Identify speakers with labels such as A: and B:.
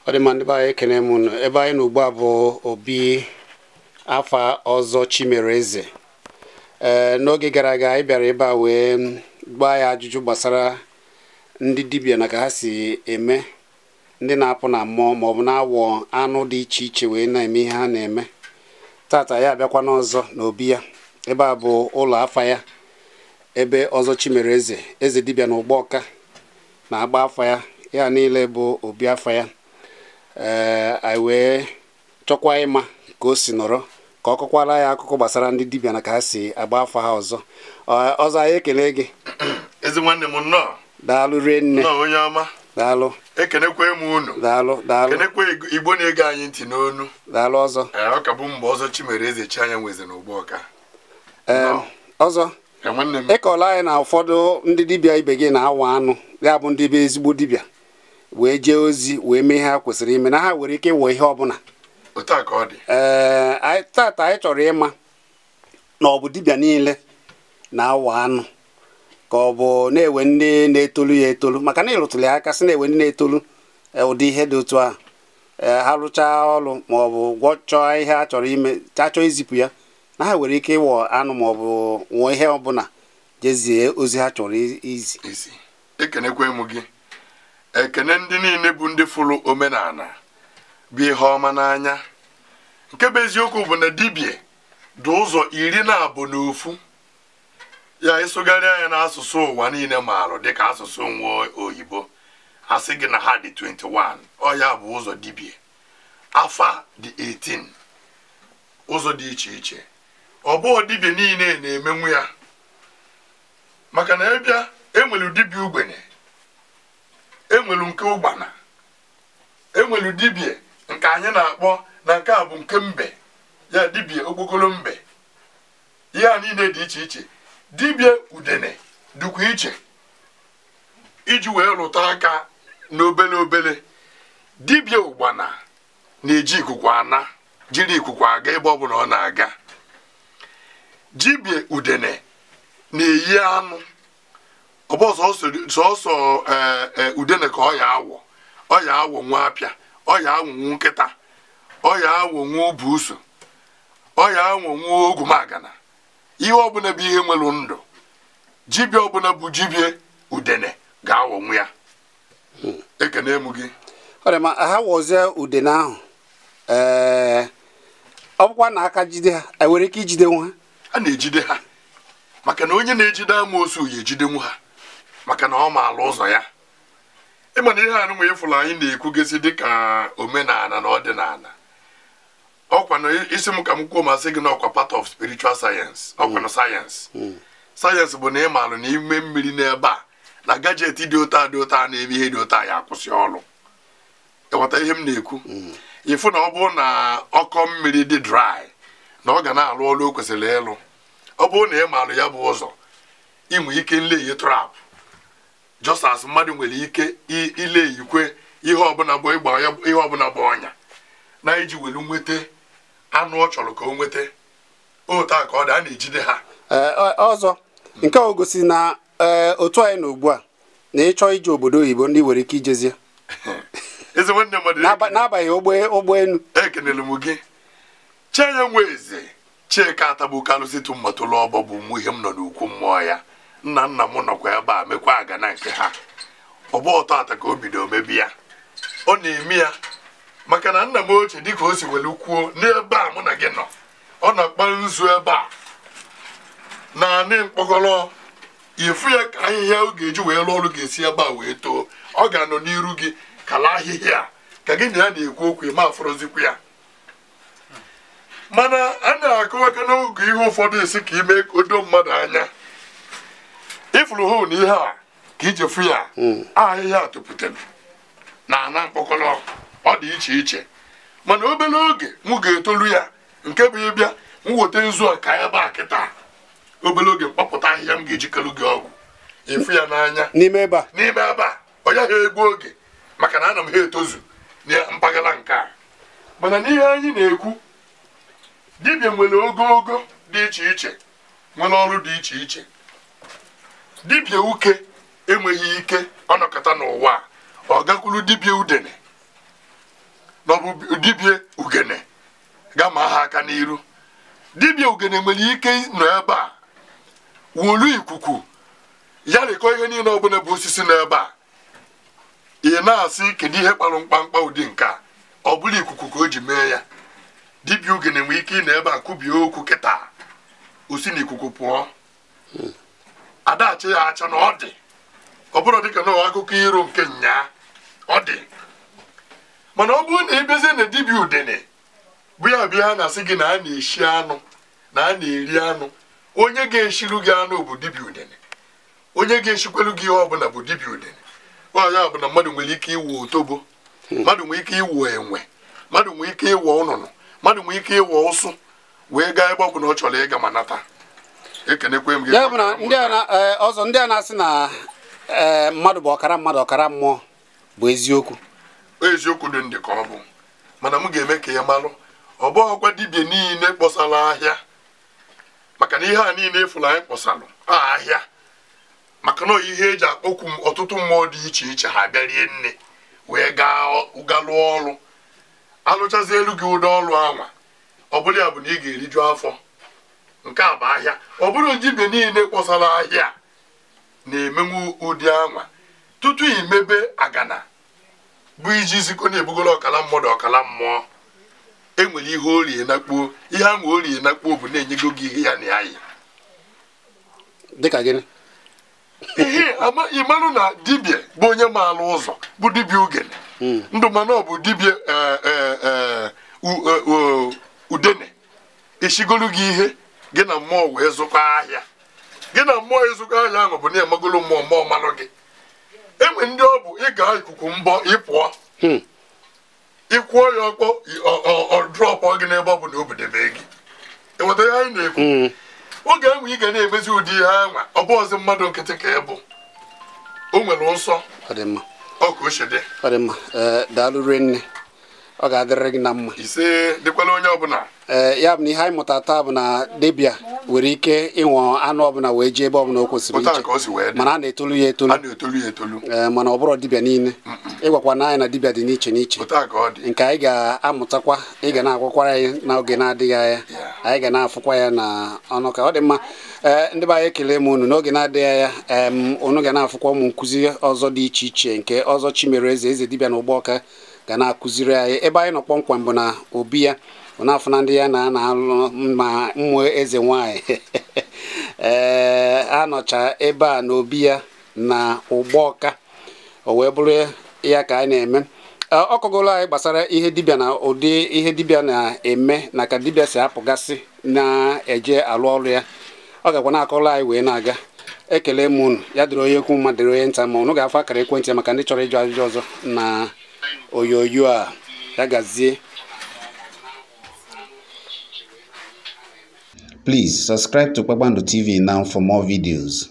A: Ọ dị mma, ndị be anyị, ekene m unu. Ebe anyị nọ ugbu a bụ obi afa Ọzọ Chimereze. Ee, n'oge gara aga anyị bịara ebe a wee gbaa ya ajụjụ gbasara ndị dibịa na ka ha si eme, ndị na-apụ na mmụọ maọbụ na-awọ anụ dị iche iche wee na-eme ihe ha na-eme. Tata ya abịakwa n'ọzọ n'obi ya. Ebe a bụ ụlọ afa ya, ebe Ọzọ Chimereze, eze dibịa na Ụgbọka, na-agba afa ya. Ya niile bụ obi afa ya. Ee, anyị wee chọkwa ịma ka o si nọrọ, ka ọ kọkwara ya akụkọ gbasara ndị dibịa na ka ha si agba afa ha. Ọzọ, ọzọ, anyị ekele gị.
B: Ezi nwanne m, nnọọ.
A: Daalụ rie nne.
B: Nnọọ, onye ọma.
A: Daalụ.
B: Ekenekwe m unu.
A: Daalụ, daalụ.
B: Kenekwe Igbo na-ege anyị ntị n'onu.
A: Daalụ, ọzọ.
B: Ee, ọ ka bụ mgbe Ọzọ Chimereze chi anya nweze na Ụgbọka.
A: Ee, ọzọ.
B: Ee, nwanne m.
A: Ịkọla anyị na ụfọdụ ndị dibịa ibe gị na-awa anụ, ya bụ ndị bụ ezigbo dibịa wee jee ozi wee mee ihe ha kwesịrị ime, na ha nwere ike ịwọ ihe ọbụla.
B: Otu a ka ọ dị.
A: Ee, tata anyị chọrọ ịma na ọ bụ dibịa niile na-awa anụ, ka ọ bụ na-ewe ndị na-etolu ya etolu, maka na ịrụtụrụ ya aka sị na-ewe ndị na-etolu ụdị ihe dị otu ahụ. Ee, ha rụchaa ọrụ ma ọ bụ gwọchọọ ihe ha chọrọ ime, chọọ izipụ ya, na ha nwere ike ịwọ anụ ma ọ bụ nwụọ ihe ọbụla jezie ozi ha chọrọ izi.
B: Isi ekenekwe m gị, ekene ndị niile bụ ndị fụrụ omenala bụ ihe ọma n'anya. Nke bụ eziokwu bụ na dibịa dị ụzọ 21. Ya ịsụgharịa ya n'asụsụ ụwa niile maara dịka asụsụ nwa oyibo, asị gị na ha dị 21. Ọ ya bụ ụzọ dibịa. Afa dị 18, ụzọ dị iche iche. Ọ bụghị dibịa niile na-emenwu ya, maka na ịbịa, enwere dibịa ugbene, enwere nke ụgbana, enwere dibịa nke anyị na-akpọ na nke a bụ nke mbe, ya dibịa okpokolo mbe. Ihe a niile dị iche iche. Dibịa udene dịkwa iche iji wee rụta aka n'obele obele. Dibịa ụgbana na-eji ikuku ana, jiri ikuku aga ebe ọbụla ọ na-aga. Dibịa udene na-eyi anụ, ọ bụ sọsọ udene ka ọ ya awọ. Ọ ya awọ nwa apịa, ọ ya awọ nwa nkịta, ọ ya awọ nwa obuusu, ọ ya awọ nwa ogwumagana, ihe ọbụla bụ ihe nwere ndụ. Dibịa ọbụla bụ dibịa udene ga-awọnwu ya. Ekene m gị.
A: Ọ dị ma ha wọzie udene ahụ, ee, ọ bụkwa na aka jide ha, enwere ike ijidenwu ha?
B: A na-ejide ha, maka na onye na-ejide amoosu ya ejidenwu ha, maka na ọ maala ụzọ ya. Ịma na ihe anụnwa ịfụrụ anyị na-ekwugesi dịka omenala na ọdịnala, ọkwa na isi m ka m kwuo ma sị gị na ọkwa part of spiritual science, ọkwa na sayensị. Sayensị bụ na ị maalụ na ime mmiri n'ebe a na gadget dị ụta dị ụta na-eme ihe dị ụta ya akwụsị ọrụ. Ịghọta ihe m na-ekwu? Ịfụ na ọ bụrụ na ọkọ mmiri dị dry, na ọ ga na-alụ ọrụ o kwesịrị ịlụ. Ọ bụrụ na ị maalụ ya bụ ụzọ, inwe ike nleyi trap, just as mmadụ nwere ike ileyikwe ihe ọbụla bụ ịgba ya, ihe ọbụla bụ ọnya, na iji welu nweta anụ ọ chọrọ ka o nweta. Otu a ka ọ dị, a na-ejide ha.
A: Ee, ọzọ, nke a gosi na ee, otu anyị nọ ugbu a, na ịchọ ije obodo oyibo, ndị nwere ike ijezie
B: Ezi nwanne mmadụ.
A: N'abaghị ụgbọelu.
B: Ekenere m gị. Chianya nwe eze Chika atagbu kalụsị mmatụlụ ọbọ bụ mụ. Ihe m nọ n'ukwu mmụọ ya, nna nna m nọkwa ebe a mekwa agana nke ha. Ọgbọ ọtọ ata ka o bido mebi ya, ọ na-eme ya maka na nna m ochie, dịka o si were kwuo n'ebe a mụ na gị nọ, ọ na-akpa nzu ebe a naanị mkpọkọrọ ifu ya ka ahịhịa ọ ga-eji wee rụọ ọrụ ga-esi ebe a wee too. Ọ ga-anọ n'iru gị kala ahịhịa a ka gị na ya na-ekwu okwu, ma afọrọzikwu ya. Mana a na-akọwaka n'oge ihe ụfọdụ esi ka ime ka o doo mmadụ anya. Ifuru hụ na ihe a ka ije fụ ya, ahịhịa a topụtara na ana mkpọkọrọ, ọ dị iche iche, mana obere oge mụ ga-etolu ya. Nke bụ ịbịa m weta nzu a ka ebe a kịta, obere oge mkpọpụta ahịhịa m ga-ejikọrọ gị ọgwụ, ịfụ ya n'anya.
A: N'ime ebe a?
B: N'ime ebe a. Ọ yaghị egbu oge, maka na ana m ha etozu na mpaghara nke a. Mana n'ihe anyị na-ekwu, dibịa nwere ogogo dị iche iche, nwere ọrụ dị iche iche. Dibịa uke enweghị ike ọnọkọta n'ụwa a, ọ gakwuru dibịa udene. Na ọ bụ dibịa ugene gama ha aka n'iru. Dibịa ugene nwere ike nọ ebe a wolu ikuku ya rịkọ ihe niile ọbụla bụ osisi n'ebe a. Ị na-asị kedu ihe kparụ mkpamkpa ụdị nke a, ọ bụla ikuku ka o ji mee ya. Dibịa ugene nwere ike ịnọ ebe a kubie okwu kịta, o si n'ikuku pụọ. Adachi ya acha na ọ dị, ọ bụrụ dịka na akụkọ iro nke nyaa ọ dị. Mana ọ bụrụ na ebezie na dibịa udene bụ ya bịa na-asị gị na a na-eshi anụ na a na-eri anụ, onye ga-eshiru gị anụ bụ dibịa udene, onye ga-eshikwelu gị ihe ọbụla bụ dibịa udene. Ya bụ na mmadụ nwere ike iwu otobo, mmadụ nwere ike iwu enwe, mmadụ nwere ike iwu ọnụnụ, mmadụ nwere ike iwu ụsụ wee gaa ebe ọbụla ọ chọrọ ịga ma nata. Ekenekwe m gị.
A: Ya bụ na ndị a ọzọ ndị a na-asị na mmadụ bụ ọkara mmadụ ọkara mmụọ bụ eziokwu.
B: Eziokwu dị ndị ka ọ bụ, mana m ga-eme ka ya malụ ọ bụghịkwa dibịa niile kpọsara ahịa, maka na ihe a niile efuru anyị kpọsalụ ahịa, maka na ihe eji akpọkwu ọtụtụ mmụọ dị iche iche ha bịa rie nne wee gaa lụọ ọrụ. Alụchazi elu gị ụdọ ọrụ anwa, ọ bụrụ ya bụ na ị ga-eriju afọ. Nke a bụ ahịa. Ọ bụrụ dibịa niile kpọsara ahịa na-emenwu ụdị anwa tutu imebe agana bụ iji zikọ na-ebugoro ọkala mmadụ ọkala mmụọ. Enwere ihe orie na kpuo, ihe ahụ orie na kpuo bụ na-enyego gị ihe ya na ya yi.
A: Dịka gịnị?
B: Ihe ịmanụ na dibịa bụ onye maara ụzọ bụ dibịa ugene, ndụ mana ọ bụ dibịa udene eshigolu gị ihe gị na mmụọ wee zụkọ ahịa. Gị na mmụọ ịzụkọ ahịa ahụ bụ na emagolo mmụọ mmụọ malụ gị. Enwe ndị ọ bụ ịga ikuku mbọ ịpụọ, ịkwụọ ya ọkpọ ọ drọpụ gị n'ebe ọ bụ na obidebe gị. Ịghọta ihe anyị na-ekwu? Oge ahụ ị ga na-emezi ụdị ihe anwa, ọ bụ ọzọ mmadụ nkịtị ka ị bụ. O nwere nsọ.
A: Ọ dị mma.
B: Ọ ka o si dị.
A: Ọ dị mma. Daalụ rinne. Ọ ga-adịrịrị gị na mma.
B: Ise dịkwala onye ọbụla.
A: Ya bụ na ihe anyị mụtara taa bụ na dibịa nwere ike ịnwụ anụ ọbụla wee jee ebe ọbụla o kwesịrị ije, mana a na-etolu ya etolu.
B: A na-etolu ya etolu.
A: Mana ọ bụrụ dibịa niile. Ịgwakwa na anyị na dibịa dị n'iche n'iche. Nke anyị ga-amụtakwa, ị ga na-agwakwara anyị n'oge na-adịghị anya. Anyị ga na-afụkwa ya na ọnụ ka ọ dị mma. Ndị be anyị ekele m unu n'oge na-adịghị anya. Unu ga na-afụkwa ụmụ nkụzi ọzọ dị iche iche nke ọzọ Chimereze eze dibịa na Ụgbọọka ga na-akụziri anyị. Ebe anyị nọ kpọmkwem bụ na obi ya, ọ na-afụ na ndị ya na-alụ ma mmụọ eze nwanyị. Anọcha ebe a n'obi ya na Ụgbọọka, o wee bụrụ ya ka anyị na-eme. Ọ kọgolo anyị gbasara ihe dibịa na ụdị ihe dibịa na-eme na ka dibịa si apụgasị na-eje alụ ọrụ ya. Ọ gakwa na-akọrọ anyị wee na-aga. Ekele m unu, ya dịrị onye ukwu mma, dịrị onye nta ma unu ga-afụ akara ekwentị ya maka ndị chọrọ ịjụ ajụjụ ọzọ na onyonyo a. Ya gazie.
C: Please subscribe to Kpakpando TV now for more videos.